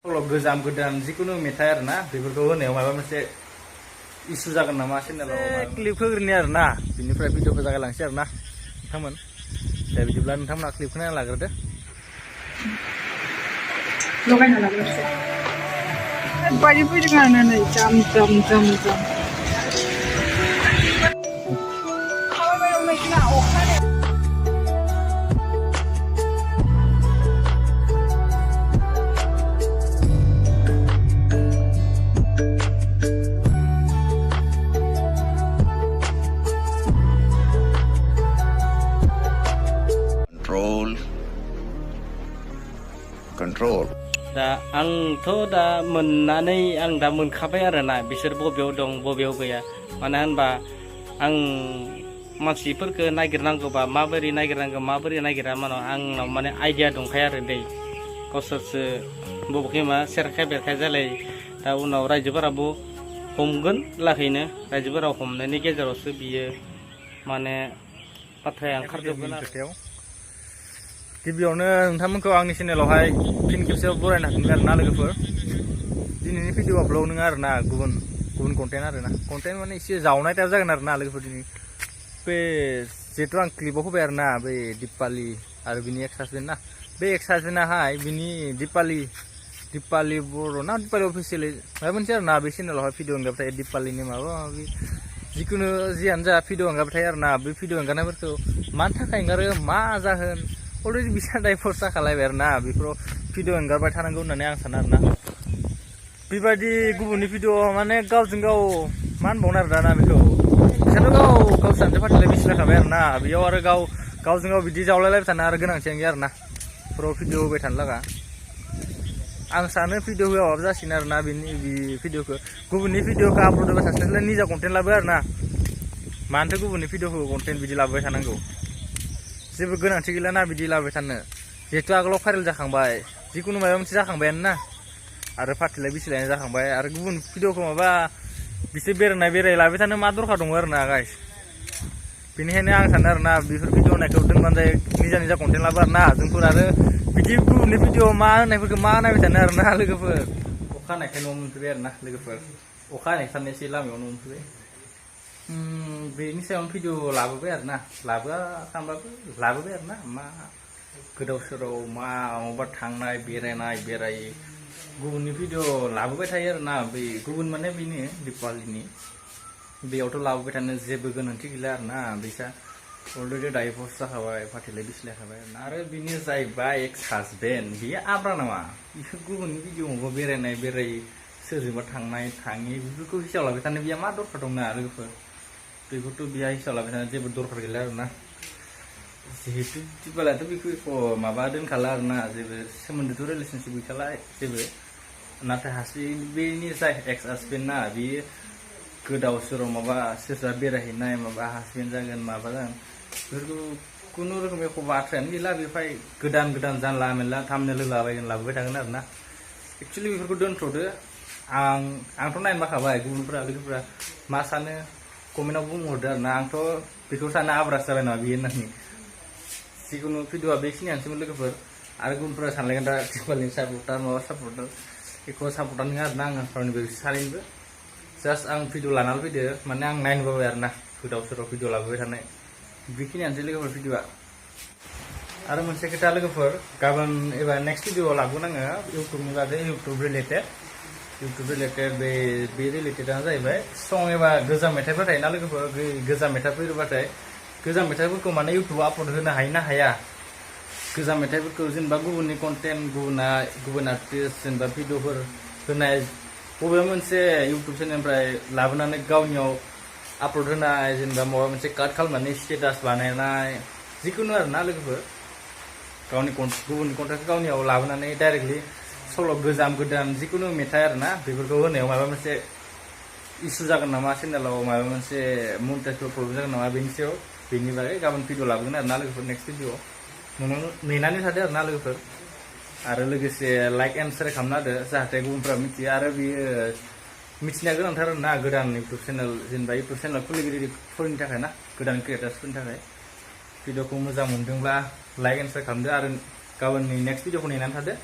सल' गोजाम गोदान जिखुनु मेथाइ आरोना बेफोरखौ होनायाव माबा मोनसे इसु जागोन नामा चेनेलाव क्लिप होग्रोनि आरोना बिनिफ्राय भिडिअखौ जागायलांसै आरोना नोंथांमोन दे बिदिब्ला नोंथांमोना क्लिपखौ नायना लाग्रोदो लगायना लाग्रोसै बायदि फैदों आरोना नै जाम जाम जाम जाम control दा आंथ' दा मोननानै आं दा मोनखाबाय आरोना बिसोर बबेयाव दं बबेयाव गैया मानो होनबा आं मानसिफोरखौ नागिरनांगौबा माबोरै नागिरनांगौ माबोरै नागिरा मानो आंनाव माने आइडिया दंखायो आरो दै गावसोरसो बबेखै मा सेरखाय बेरखाय जालाय दा उनाव रायजोफोराबो हमगोन लाखैनो रायजोफोरा हमनायनि गेजेरावसो बियो माने बाथ्राया ओंखारजोबगोन खोथायाव गिबियावनो नोंथांमोनखौ आंनि चेनेलावहाय फिन खेबसेयाव बरायनो हागोन आरोना लोगोफोर दिनैनि भिडिअ आपल'ड नङा आरोना गुबुन कन्टेन्ट आरोना कन्टेन्ट माने एसे जावनाय टाइप जागोन आरोना लोगोफोर दिनै बे जिहेतु आं क्लिपाव होबाय आरोना बै दिपालि आरो बिनि एक्स हासबेन्ड ना बे एक्स हासबेन्डआहाय बिनि दिपालि बर' ना दिपालि अफिसियेलि माबा मोनसे आरोना बे चेनेलावहाय भिडिअ एंगारबाय थायो दिपालिनि माबा माबि जिखुनु जियानो जा भिडिअ एंगारबाय थायो आरोना बे भिडिअ एंगारनायफोरखौ मानि थाखाय एंगारो मा जाहोन अलरेडि बिसोर डाइभर्स जाखालायबाय आरोना बेफोराव भिडिअ एंगारबाय थानांगौ होननानै आं सानो आरोना बेबायदि गुबुननि भिडिअ माने गावजों गाव मा होनबावनो आरो दाना बेखौ बिसोरथ' गावसोरजों फाटिलाय बिसिलायखाबाय आरोना बेयाव आरो गावजों गाव बिदि जावलायलायबाय थानो आरो गोनांथियानो गैया आरोना बेफोराव भिडिअ होबाय थानो लागा आं सानो भिडिअ होआबाबो जासिगोन आरोना बे भिडिअखौ गुबुननि भिडिअखौ आपल'ड होबाय थासिगोन निजा कन्टेन्ट लाबो आरोना मानोथो गुबुननि भिडिअखौ कन्टेन्ट बिदि लाबोबाय थानांगौ जेबो गोनांथि गैलाना बिदि लाबोबाय थानो जिहेतु आगोलाव भाइरेल जाखांबाय जिखुनु माबा मोनसे जाखांबायानो ना आरो फाटिलाय बिसिलायनाय जाखांबाय आरो गुबुन भिडिअखौ माबा बिसोर बेराय लाबोबाय थानो मा दरखार दङ आरोना गाइस बेनिखायनो आं सानो आरोना बेफोर भिडिअ होनायखौ दोनबानो जायो निजा कन्टेन्ट लाबो आरोना जोंफोर आरो बिदि गुबुननि भिडिअ मा होनायफोरखौ मा नायबाय थानो आरोना लोगोफोर अखा हानायखाय न'आव मोनफैबाय आरोना लोगोफोर अखा हानाय साननैसो लामायाव न' मोनफैबाय बेनि सायावनो भिडिअ लाबोबाय आरोना लाबोबाय आरोना मा गोदाव सोराव मा माबा थांनाय बेराय गुबुननि भिडिअ लाबोबाय थायो आरोना बै गुबुन माने बेनो दिपालिनि बेयावथ' लाबोबाय थानो जेबो गोनांथि गैला आरोना बिसा अलरेडि डाइभर्स जाखाबाय फाटिलाय बिसिलायखाबाय आरो बिनि जाहैबाय एक्स हासबेन्ड बियो आब्रा नामा बिसोर गुबुननि भिडिअ माबा बेराय सोरजोंबा थाङि बेफोरखौ हिसाब लाबाय थानो बिहा मा दरखार दंना लोगोफोर बेखौथ' बिहा हिसाब लाबाय थानो जेबो दरखार गैला आरोना जिहेतु दिपालाथ' बेखौ माबा दोनखाला आरोना जेबो सोमोन्दोथ' रिलेसनशिप गैखाला जेबो नाथाय बेनि जाय एक्स हासबेन्ड ना बियो गोदाव सोराव माबा सोरबा बेरायहैनाय माबा हासबेन्ड जागोन माबा जागोन बेफोरखौ खुनु रोखोम एख' बाथ्रायानो गैला बेवहाय गोदान जानला मेनला थामनेल लाबोबाय थागोन आरोना एक्सुवेलि बेफोरखौ दोनथ'दो आंथ' नायनो बाखाबाय गुबुनफोरा लोगोफोरा मा सानो कमेन्टआव बुंहरदो आरोना आंथ' बेखौ सानो आब्रास जाबाय नामा बियो होननानै जिखुनु भिडिअआ बेखिनियानोसैमोन लोगोफोर आरो गुबुनफोरा सानलायगोन दा दिपालिनि सापर्टार माबा सापर्टार बेखौ सापर्टार नङा आरोना आं रावनिबो सानैनिबो जास्ट आं भिडिअ लानानै फैदो माने आं नायनो बाबाय आरोना गोदाव सोराव भिडिअ लाबोबाय थानाय बेखिनियानोसै लोगोफोर भिडिअआ आरो मोनसे खोथा लोगोफोर गाबोन एबार नेक्स्ट भिडिअ लाबोगोन आङो इउटुबनि बादै इउटुब रिलेटेड बे रिलेटेडआनो जाहैबाय सं एबा गोजाम मेथाइफोर थायोना लोगोफोर गोजाम मेथाइ फैबाथाय गोजाम मेथाइफोरखौ माने इउटुबाव आपल'ड होनो हायो ना हाया गोजाम मेथाइफोरखौ जेनेबा गुबुननि कन्टेन्ट गुबुन आर्टिस्ट जेनेबा भिडिअफोर होनाय बबेबा मोनसे इउटुब चेनेलनिफ्राय लाबोनानै गावनियाव आपल'ड होनाय जेनेबा माबा मोनसे काट खालामनानै स्टेटास बानायनाय जिखुनु आरोना लोगोफोर गुबुननि कन्टेन्टखौ गावनियाव लाबोनानै डाइरेक्टलि सल' गोदान जिखुनु मेथाइ आरोना बेफोरखौ होनायाव माबा मोनसे इसु जागोन नामा चेनेलाव माबा मोनसे मनिटाइजफोर प्रब्लेम जागोन नामा बेनि बागै गाबोन भिडिअ लाबोगोन आरोना लोगोफोर नेक्स्ट भिडिअ नेनानै थादो आरोना लोगोफोर आरो लोगोसे लाइक एन्ड शेयार खालामना होदो जाहाथे गुबुनफ्रा मिथियो आरो बियो मिथिनाया गोनांथार आरोना गोदान इउटुब चेनेल जेनेबा इउटुब चेनेल खुलिगिरिफोरनि थाखाय ना गोदान क्रिएटार्सफोरनि थाखाय भिडिअखौ मोजां मोनदोंब्ला लाइक एन्ड शेयार खालामदो आरो गाबोननि नेक्स्ट भिडिअखौ नेनानै थादो